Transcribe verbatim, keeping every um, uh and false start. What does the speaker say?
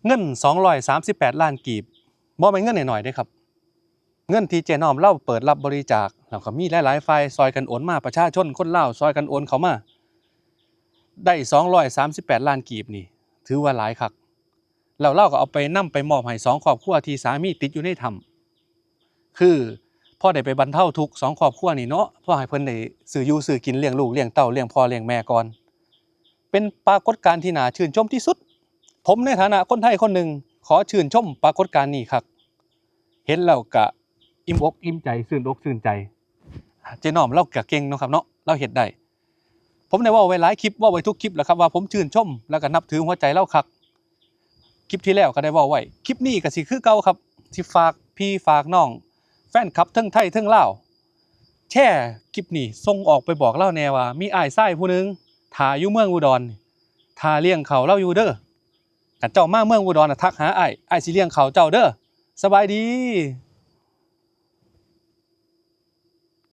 เงินสองร้อยสามสิบแปดล้านกีบ บ่แม่นเงินน้อยๆเด้ครับ เงินที่เจ๊น้อมลาวเปิดรับบริจาค แล้วก็มีหลายๆฝ่ายซอยกันโอนมา ประชาชนคนลาวซอยกันโอนเข้ามา ได้สองร้อยสามสิบแปดล้านกีบนี่ ถือว่าหลายคัก แล้วลาวก็เอาไปนำไปมอบให้สองครอบครัวที่สามีติดอยู่ในถ้ำ คือพอได้ไปบรรเทาทุกข์สองครอบครัวนี่เนาะ พอให้เพิ่นได้ซื้ออยู่ซื้อกินเลี้ยงลูกเลี้ยงเต้าเลี้ยงพ่อเลี้ยงแม่ก่อน เป็นปรากฏการณ์ที่น่าชื่นชมที่สุด ผมในฐานะคนไทยคนหนึ่งขอชื่นชมปรากฏการณ์นี้คัก เห็นแล้วก็อิ่มอกอิ่มใจ ชื่นอกชื่นใจ เจ๊น้อมลาวก็เก่งเนาะครับเนาะ ลาวเฮ็ดได้ ผมได้เว้าไว้หลายคลิป เว้าไว้ทุกคลิปแล้วครับว่าผมชื่นชม แล้วก็นับถือหัวใจลาวคัก คลิปที่แล้วก็ได้เว้าไว้ คลิปนี้ก็สิคือเก่าครับ สิฝากพี่ฝากน้อง แฟนคลับทั้งไทยทั้งลาว แชร์คลิปนี้ส่งออกไปบอกลาวแหน่ว่า มีอ้ายชายผู้หนึ่งถ่าอยู่เมืองอุดร ถ่าเลี้ยงข้าวลาวอยู่เด้อ คันเจ้ามาเมืองอุดรน่ะทักหาอ้าย อ้ายสิเลี้ยงข้าวเจ้าเด้อ สบายดี